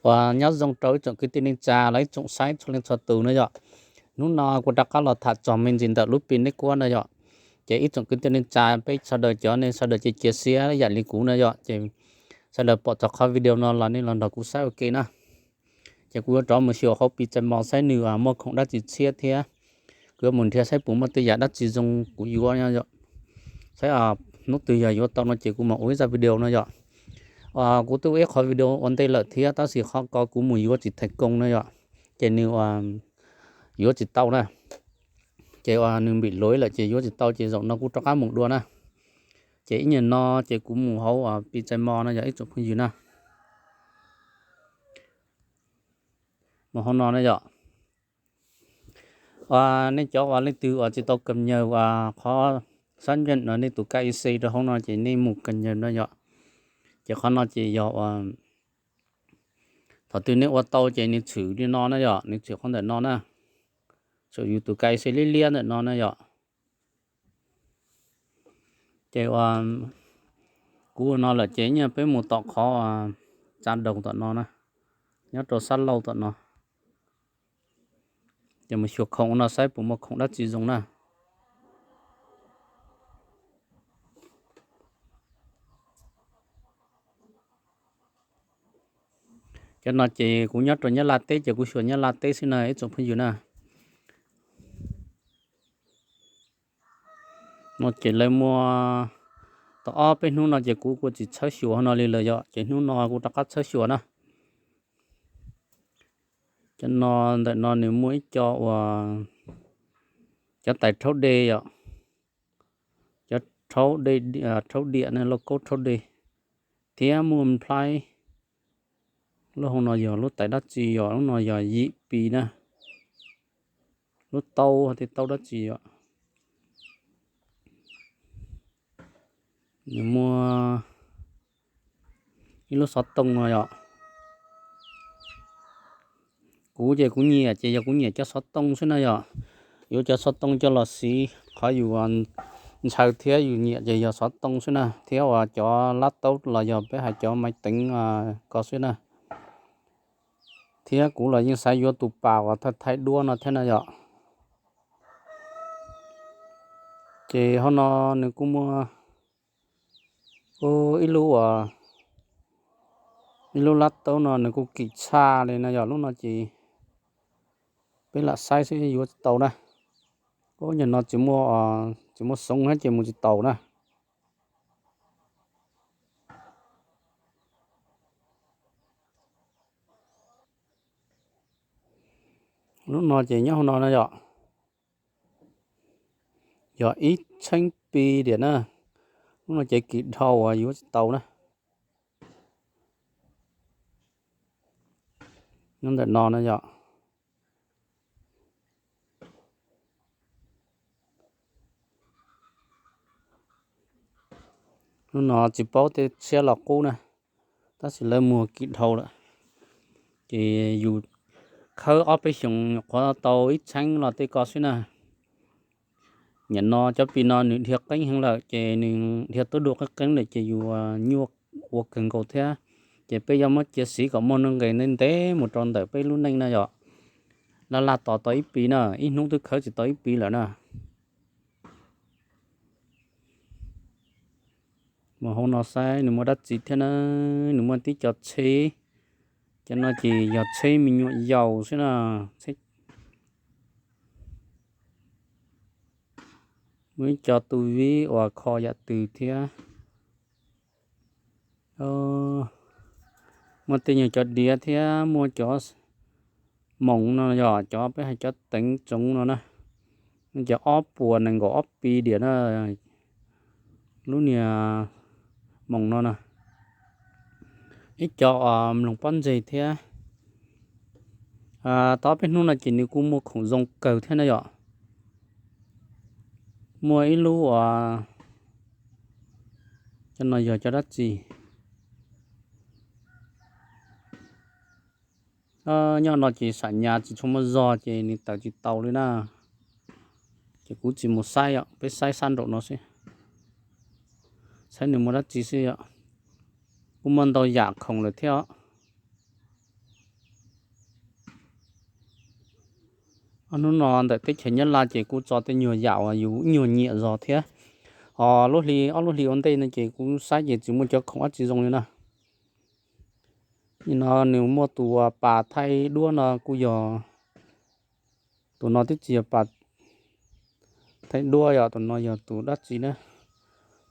Uas nyob zoo rau ib tsoom kwv tij neej tsa los ib tsoom saib txhua leej txhua tus na yom. Hnub no kuv rov qab los tham txog me ntsis ntawm lub Pi Network na yom. Ces ib tsoom kwv tij neej tsa, peb sawv daws cov nej sawv daws cia cia siab yam li kuv na yom, ces sawv daws pom txog qhov video no los nej los nrog kuv saib ua ke na. Ces kuv yuav rov mus xyuas hauv Pi Txais Mos saib nws muaj khoom dab tsi tshiab thiab. Kuv yuav mus nrhiav saib puas muaj tej yam dab tsi zoo kuv yuav, saib hnub twg yog yuav tau no ces kuv mam ua ib zaj video no yom. Kuv twb ua ib qhov video ua ntej lawm thiab tab sis qhov ko kuv mus yuav tsis theem koo na yom, ces nws yuav tsis tau na. Ces uas nws npim luv lawm ces yuav tsis tau ces zaum no kuv rov qab mus dua na. Ces ib nyuag no ces kuv mus hauv Pi Txais Mos no yog ib tsoom phooj ywg na. Mus hauv no na yom. Uas nej cov uas leej twg uas tsis tau kam nyas uas qhov xab nyeem no nej tus K Y C rau hauv no ces nej mus kam nyas no yom. Ces qhov no ces yog uas thaum twg nej ua tau ces nws tshwm li no na yom, nws tshwm qhov ntawm no na. Tshwm yus tus K Y C liab liab ntawm no na yom. Ces uas kuv ua no lawm ces nyaj peb mus tom qhov tsa doos tom no na, nyob rau sab laug tom no. Ces mus xyuas khoom ua no saib puas muaj khoom dab tsi zoo na. Cov no ces kuv nyob rau Nyab Laj teb ces kuv xyuas Nyab Laj teb xwb na ib tsoom phooj ywg na. No ces lawv muaj tau ob peb hnub no ces kuv kuj tsis txhawb xyuas no li lawm yom, ces hnub no kuv rov qab txhawb xyuas na. Cov no ntawm no nws muaj ib co uas cov tais rhaub dej yom, cov rhaub diam na, lauj kaub rhaub dej, thiab muaj nplhaib. Lub hauv no yog lub tais dab tsi yom, lub no yog yim Pi na, lub taub hais tias taub dab tsi yom. Nws muaj ib lub xov tooj no yom. Kuv ces kuv nyiam ces yog kuv nyiam cov xov tooj xwb na yom. Yuav cov xov tooj coj los siv qhov yus ntshaw thiab yus nyiam ces yog xov tooj xwb na, thiab uas cov lab taub los yog peb hais cov maiv teev ko xwb na. Thiab kuv los yeej xav yuav tus pas uas thaij thaij duab no thiab na yom. Ces hauv no nws kuj muaj ib lub uas, ib lub lab taub no nws kuj kim tshaj li no yog lub no ces peb lam saib xwb yuav tsis tau na. Ub, nyuag no tsis muaj, tsis muaj xoov thiab ces mus tsis taus na. Lub no ces nyob hauv no na yom, yog ib txheeb Pi diam na. Lub no ces kim dhau uas yuav tsis tau na. Nyob ntawm no na yom. Lub no tsis paub tej tshiab los qub na, tab sis lawv muag kim dhau lawm. Ces yus khawb ob peb xyoos nyuam qhuav tau ib txheeb los tej ko xwb na. Nim no cov Pi no nws dhia qeeb heev lawm ces nws dhia tuab dua qeeb qeeb lawm ces yus nyuaj ua kawg nkaus thiab. Ces peb yuav muab cia siv kom muaj nuj nqis ntev ntev mus rau ntawm peb lub neej na yom. Laj laj tos tau ib Pi na, ib hnub twb khawb tsis tau ib Pi lawm na. Mus hauv no saib nws muaj dab tsi thiab na. Nws muaj tib co tsheb, cov no ces yog tsheb me nyuam yaus xwb na. Muaj ib co tu vib uas kho yam twg thiab. Muaj tej nyuag cov diav thiab muaj cov moos no yog cov peb hais cov teev tsoov no na. Cov ob puas nees nkaum ob Pi diam na, lub niag moos no na. Ib co mloog pob ntseg thiab. Tau peb hnub no ces nws kuj muaj khoom zoo kawg thiab na yom. Muaj ib lub uas, cov no yog cov dab tsi? Nyob no ces sam nyas tsis tshua muaj zog ces nws tawm tsis tau li na. Ces kuv tsis mus saib os, peb saib sab nraum no xwb, saib nws muaj dab tsi xwb yom. Kuj muaj ntau yam khoom lawm thiab os. Ob hnub no ntawm teb chaws Nyab Laj ces kuj tso tej nyuag yam uas yus nyuag nyiam zog thiab. Ho lub hli, ob lub hlis ua ntej no ces kuv saib ces tsis muaj cov khoom dab tsi zoo li na. Nim no nws muaj tus uas pas thaij duab no kuj yog, tus no twb tsis yog pas thaij duab yom, tus no yog tus dab tsi na.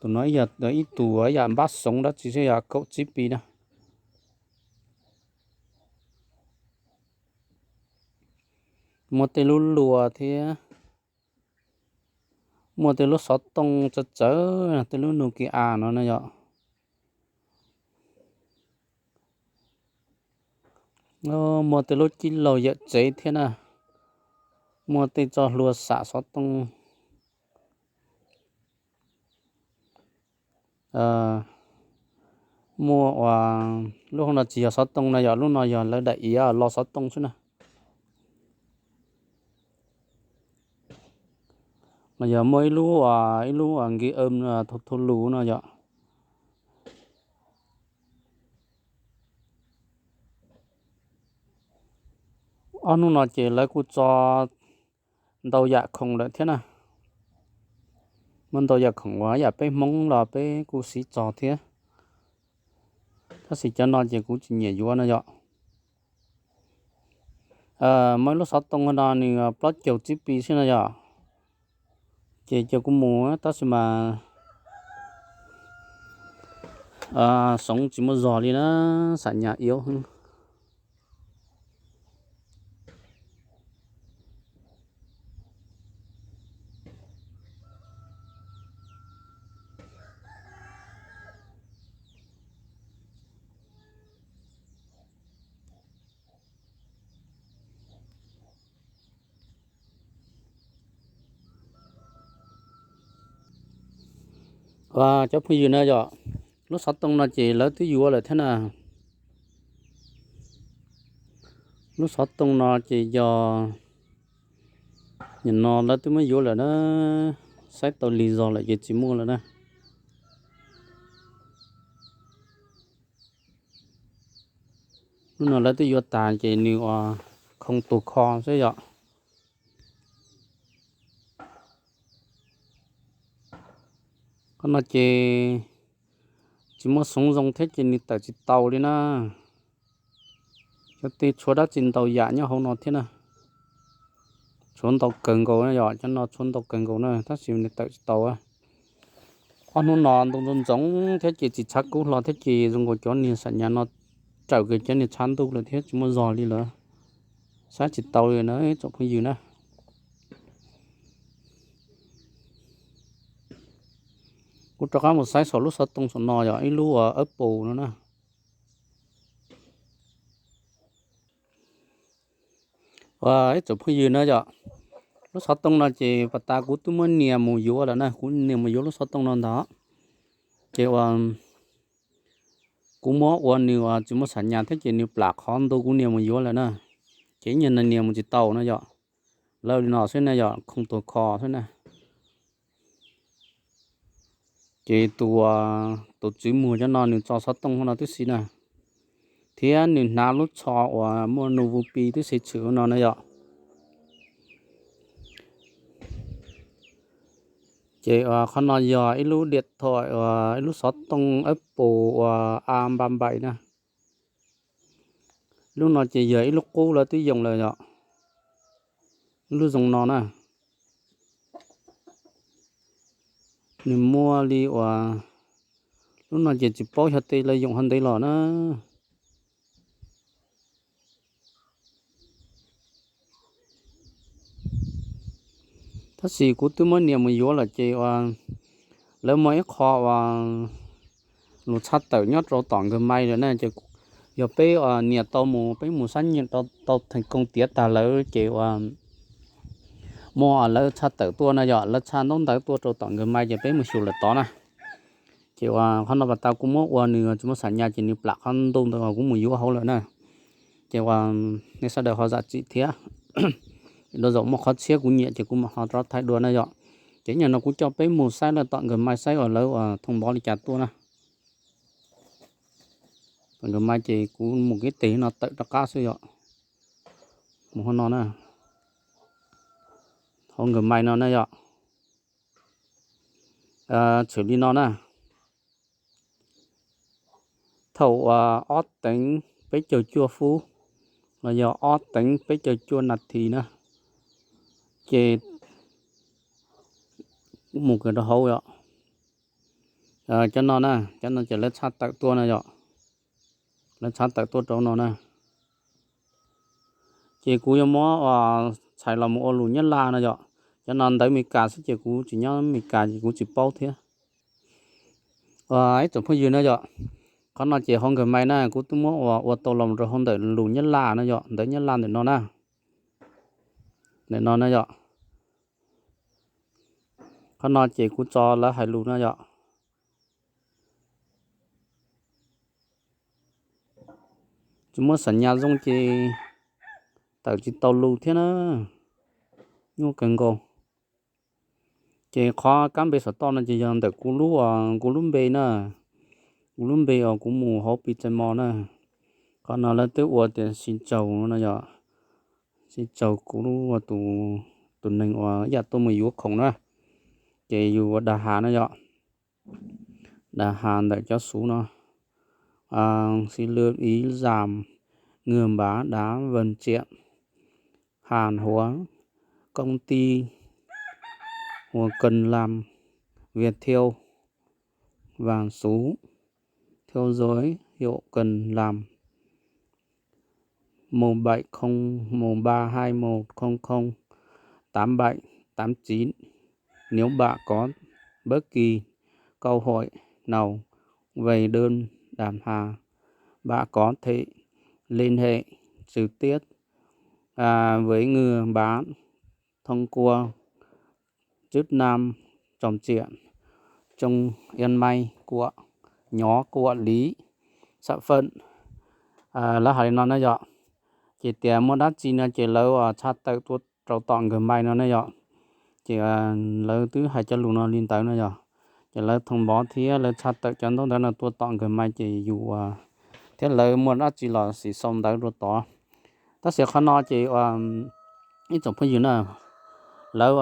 Tus no yog ib tus yam npab xoov dab tsi xwb, yog kaum tsib pis na. Muaj tej lub luas thiab, muaj tej lub xov tooj txawv txawv, tej lub Nokia no na yom. Muaj tej lub cib laug yawm tsev thiab na, muaj tej txoj hlua xam xov tooj. Muaj uas lub hauv no tsis yog xov tooj no yom, lub no yog lawv daim iav los xov tooj xwb na. Los yog muaj ib lub, ib lub nki thau lus no yom. Ob hnub no ces lawv kuj tso ntau yam khoom lawm thiab na. Muaj ntau yam khoom uas yam peb Hmoob los peb kuj siv txog thiab, tab sis cov no ces kuv tsis nyiam yuav no yom. Muaj ib lub xov tooj no nws plaub caug tsib pis xwb no yom. Ces cia kuv mus tab sis mas xoov tsis muaj zog li na, xam nyas iab. Cov phooj ywg na yom, lub xov tooj no ces lawv twb yuav lawm thiab na. Lub xov tooj no ces yog nim no lawv twb muab yuav lawm na, saib tau lig zog lawm ces tsis muaj lawm na. Lub no lawv twb yuav tas ces nws uas khoo tus kho xwb yom. Qhov no ces tsis muaj xoov zoo thiab ces nws tawm tsis tau li na. Cov tej tshuav dab tsi ntau yam nyob hauv no thiab na. Tshuav ntau kawg nkaus na yom, cov no tshuav ntau kawg nkaus na tab sis nws tawm tsis tau. Ob hnub no ntuj ntxoov ntxoov thiab ces tsis tshav kub hlo thiab ces zoo nkaus cov niag xam nyas no raws kiag cov niag tshav ntuj lawm thiab tsis muaj zog li lawm. Saib tsis tau li na tsoom phooj ywg na. Kuv rov qab mus saib saum lub xov tooj saum no yog ib lub Apple no na. Ib tsoom phooj ywg na yom, lub xov tooj no ces pas tas kuv twb muab nias mus yuav lawm na, kuv nias mus yuav lub xov tooj no ntag. Ces uas kuv muab ua nws uas tsis muaj xam nyas thiab ces nws plam qhov ntu kuv nias mus yuav lawm na. Ces ib nyuag nias mus tsis tau no yom. Lawv li no xwb na yom, khoo tus kho xwb na. Ces tus, tus tswv muag cov no nws tso xov tooj no tib si na, thiab nws hnav lub tsho uas muaj nus vu pi tib si tshwm no na yom. Ces qhov no yog ib lub diam thom, ib lub xov tooj Apple uas a npa npais na. Lub no ces yog ib lub qub lawv twb yoo lawm yom. Lub zoo no na, nws muaj li uas, lub no ces tsis paub xyov tej lawv yoo qhov ntev los na. Tab sis kuv twb muab nias mus yuav lawm ces uas lawv muaj ib qho uas lus tshaj tawm nyob rau tom nkawd mai lawm na, ces yog peb nias tau mus, peb mus xab nyeem tau theem koom tiav tag lawm ces uas muaj lawv tshaj tawm tuaj na yom, lawv tshaj ntaub ntawv tuaj rau tom nkawd mai ces peb mus xyuas lawm tod na. Ces uas qhov no pas tas kuv muab ua nws tsis muaj xam nyas ces nws plam qhov ntu ntawd uas kuv mus yuav hauv lawm na. Ces uas nej sawv daws ho zam txim thiab. Lwm zaus muaj qhov tshiab kuv nyiam ces kuv mam ho rov thaij dua na yom. Ces ib nyuag no kuv coj peb mus saib lawm tom nkawd mai saib uas lawv uas thoo ntov li cas tuaj na. Tom nkawd mai ces kuv mus kev teg no tawm rov qab xwb yom. Mus hauv no na. hauv nkawd mais no na yom. Txhwm li no na, thaum ob teev peb caug cuaj fub los yog ob teev peb caug cuaj nas this na, ces mus kawg rau hauv yom. Cov no na, cov no ces lawv tshaj tawm tuaj na yom. Lawv tshaj tawm tuaj rau no na. Ces kuv yuav muab txhais los mus ua lus Nyab Laj no yom. Cov no ntawv Amelikas xwb ces kuv tsis nyob Amelikas ces kuv tsis paub thiab. Ib tsoom phooj ywg na yom, qhov no ces hauv nkawd mais na kuv twb muab ua tau los rau hauv ntawm lus Nyab Laj no yom, ntawv Nyab Laj ntawm no na. Ntawm no na yom. Qhov no ces kuv tso lawv hais lus no yom. Tsis muaj xam nyas zoo ces tawm tsis tau lus thiab na. Nyuaj kawg nkaus. Ces qhov kab npe saum toj no ces yog ntawm kuv lub, kuv lub npe na. Kuv lub npe uas kuv mus hauv Pi Txais Mos na. Qhov no lawv twb ua tias Sib Tsaug no yom. Sib Tsaug kuv lub, tus neeg uas ib yam tuaj mus yuav khoom na. Ces yus ua Dag Has na yom. Dag Has ntawm cov xuv no. Xin lỗi, ý làm người bán đá vận chuyển hàng hóa công ty hoặc cần làm việc theo và số theo dõi hiệu cần làm một bảy không, một ba hai một không không, tám bảy tám chín. Nếu bạn có bất kỳ câu hỏi nào về đơn đặt hàng, bạn có thể liên hệ trực tiếp, à, với người bán thông qua chức năng trò chuyện trong email của nhóm quản lý sản phẩm. Lawv hais li no na yom. Ces tias muaj dab tsi no ces lawv tshaj tawm tuaj rau tom nkawd mais no na yom. Ces lawv twb hais cov lus no li ntawd no yom. Ces lawv thoo npov thiab lawv tshaj tawm cov ntaub ntawv no tuaj tom nkawd mais ces yus thiab lawv muaj dab tsi los xim xaus ntawv rau tod. Tab sis qhov no ces ib tsoom phooj ywg na, lawv,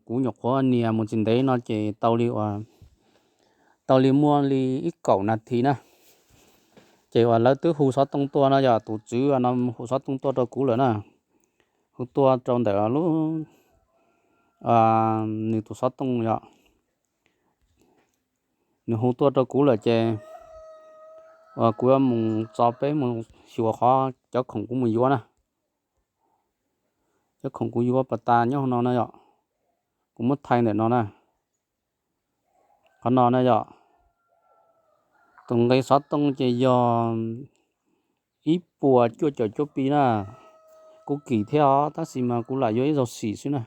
kuv nyuam qhuav nias mus tsis ntev no ces tau li, tau li muaj li ib kaum nas this na. Ces uas lawv twb hu xov tooj tuaj no yog tus tswv no hu xov tooj tuaj rau kuv lawm na. Hu tuaj rau ntawm lub, nws tus xov tooj yom. Nws hu tuaj rau kuv lawm ces uas kuv yuav mus tso peb mus xyuas qhov cov khoom kuv mus yuav na. Cov khoom kuv yuav pas tas nyob hauv no na yom. Kuv muab thaij ntawm no na. Qhov no na yom. Tus nqe xov tooj ces yog ib puas cuaj caum cuaj Pi na. Kuv kim thiab os, tab sis mas kuv lam yuav ib zaug xim xwb na.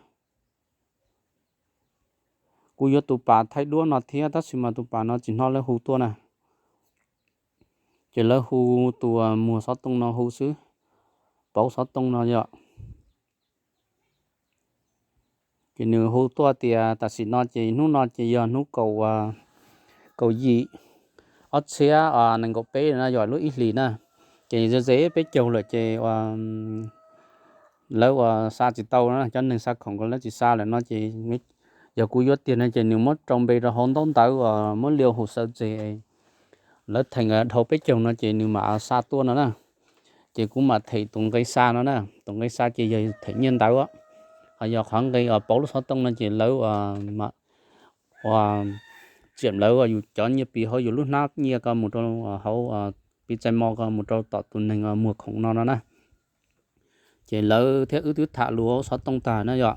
Kuv yuav tus pas thaij duab no thiab tab sis mas tus pas no tsis hnov lawv hu tuaj na. Ces lawv hu tus muag xov tooj no hu xwb, pauv xov tooj no yom. Ces nws hu tuaj tias tam sim no ces hnub no ces yog hnub kaum, kaum yim, ob txhiab nees nkaum peb no yog lub ib hlis na. Ces ze ze peb caug lawm ces lawv uas xa tsis tau, cov neeg xa khoom ko lawv tsis xa lawm no ces yog kuv yuav tiag no ces nws muab rau npe rau hauv ntaub ntawv uas muab liu hu xaw tseg, lawv theem dhau peb caug no ces nws mam xa tuaj no na. Ces kuv mam them tus nqe xa no na, tus nqe xa ces yog them nyiaj ntawv, ho yog qhov nqe pauv lub xov tooj no ces lawv ua tsiam lawv yus cov nyiaj Pi hauv yus lub hnab nyiaj ko mus rau hauv Pi Txais Mos ko mus rau tom tus neeg muag khoom no no na. Ces lawv thiab wb twb tham lus hauv xov tooj tag na yom.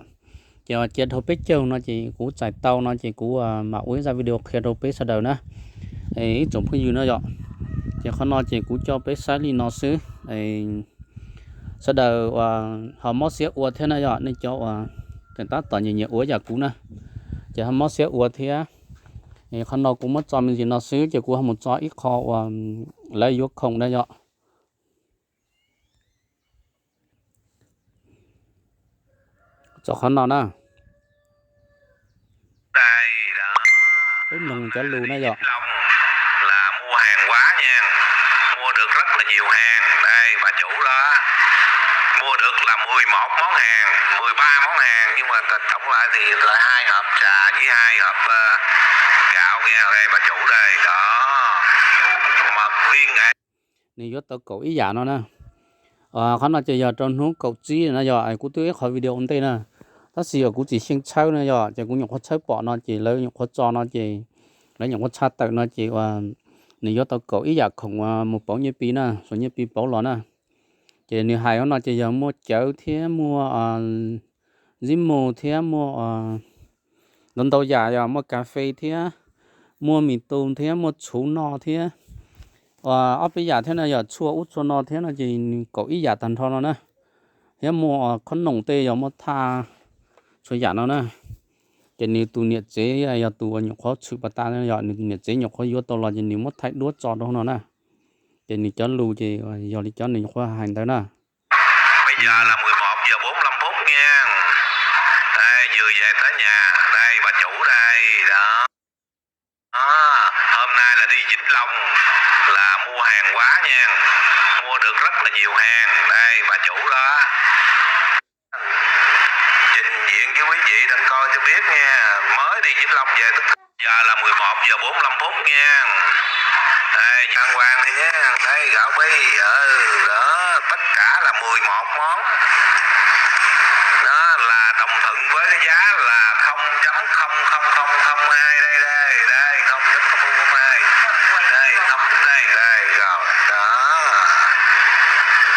Ces cia dhau peb caug no ces kuv txais tau no ces kuv mam ua ib zaj video qhia rau peb sawv daws na. Ib tsoom phooj ywg no yom. Ces qhov no ces kuv coj peb saib li no xwb. Sawv daws ho mob siab ua thiab na yom, nej cov uas tab tom nyiam nyiam ua yam kuv na, ces ho mob siab ua thiab. Qhov no kuv muab tso me ntsis no xwb ces kuv ho mus tso ib qho uas lawv yuav khoom na yom. Tso qhov no na. Peb mloog cov lus na yom. Là mua hàng quá nha. Mua được rất là nhiều hàng. Đây, bà chủ đó. Mua được là mười một món hàng, mười ba món hàng, nhưng mà tổng lại thì lại hai hộp trà với hai hộp, ờ, gạo nghe đây bà chủ đây, đó. Mật viên này. Nws yuav tau kaum ib yam no na. Qhov no ces yog rau hnub kaum tsib no yog kuv twb ib qhov video ua ntej na. Tab sis yog kuv tsis xyeej tshawb no yog ces kuv nyuam qhuav tshawb pom no ces lawv nyuam qhuav tso no ces lawv nyuam qhuav tshaj tawm no ces nws yuav tau kaum ib yam khoom mus pauv nyiaj Pi na, xuas nyiaj Pi pauv los na. Ces nws hais hauv no ces yog muaj cawv thiab muaj zib mus thiab muaj ntau ntau yam, yog muaj kas fes thiab, muaj mis tus thiab, muaj txhuv no thiab, ob peb yam thiab no yog tshuaj ub tshuaj no thiab no ces nws kaum ib yam tag nrho no na. Thiab muaj khob noom tej yog muaj thaj txhua yam no na. Ces nws tus niam tsev yog tus uas nyuam qhuav tshwm pas tas yog nws niam tsev nyuam qhuav yuav tau los ces nws muab thaij duab tso rau hauv no na. Ces nws cov lus ces yog li cov nws nyuam qhuav hais ntawd na. Bây giờ là mười một giờ bốn lăm phút nha. Đây, vừa về tới nhà. Đây, bà chủ đây. Đó. Hôm nay là đi Vĩnh Long, là mua hàng quá nha. Mua được rất là nhiều hàng. Đây, bà chủ đó. Trình diện với quý vị đang coi cho biết nha. Mới đi Vĩnh Long về tức giờ là mười một giờ bốn lăm phút nha. Đây, trang hoàng này nha. Đây, gạo bi. Ừ, đó. Tất cả là mười một món. Đó là đồng thuận với cái giá là không chấm không không không không hai đây, đây, đây, không chấm không không hai. Đây, không, đây, đây, rồi. Đó.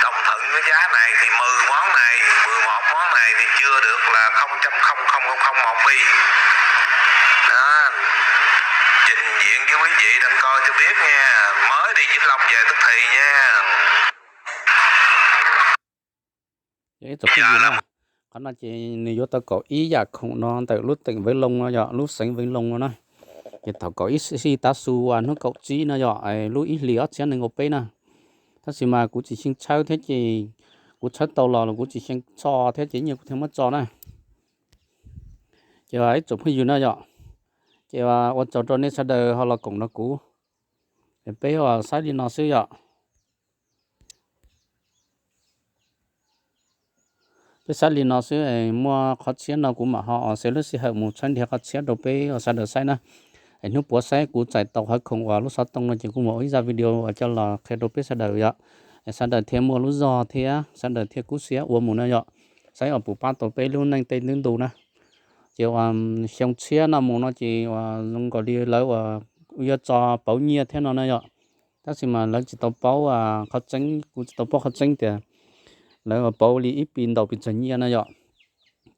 Đồng thuận cái giá này thì mười món này, mười một món này thì chưa được là không chấm không không không không một pi. Đó. Trình diện với quý vị đang coi cho biết nha. Mới đi Vĩnh Long về tức thì nha. Ib tsoom phooj ywg na, qhov no ces nws yuav tau kaum ib yam khoom no ntawm lub tỉnh Vĩnh Long no yog lub xeev Vĩnh Long no na. Ces thaum kaum ib xij tav su uas hnub kaum tsib no yog lub ib hlis ob txhiab nees nkaum peb na. Tab sis mas kuv tsis xyeej tshawb thiab ces kuv tshawb tau los los kuv tsis xyeej tso thiab ces nyiaj kuv thiaj muab tso na. Ces ib tsoom phooj ywg no yom, ces ua tsaug rau nej sawv daws ho los koom nrog kuv. Peb ua saib li no xwb yom. Peb saib li no xwb, muaj qhov tshiab no kuv mam ho xev lub sij hawm mus tshawb nrhiav qhov tshiab rau peb ua sawv daws saib na. Es hnub puav saib kuv txais tau qhov khoom uas lub xov tooj no ces kuv mam ua ib zaj video uas coj los qhia rau peb sawv daws yom. Es sawv daws thiaj muaj lub zog thiab sawv daws thiaj kub siab ua mus no yom. Saib uas puas pab tau peb lub neej tej ntu na. Ces ua xyoo tshiab no mus no ces ua zoo nkaus li lawv ua yuav tso pauv nyiaj thiab no na yom. Tab sis mas lawv tsis tau paub qhov tseeb, kuv tsis tau paub qhov tseeb tias lawv ua pauv li ib pis ntau pes tsawg nyiaj no yom.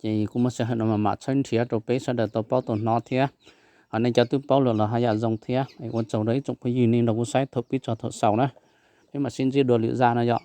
Ces kuv muaj sij hawm no mam tshawb nrhiav rau peb sawv daws tau paub tau hnov thiab. Ho nej cov twb paub lawm los haj yam zoo thiab. Ua tsaug rau ib tsoom phooj ywg nej nrog kuv saib thaum pib txog thaum xaus na. Peb mam sib ntsib dua lwm zaj no yom.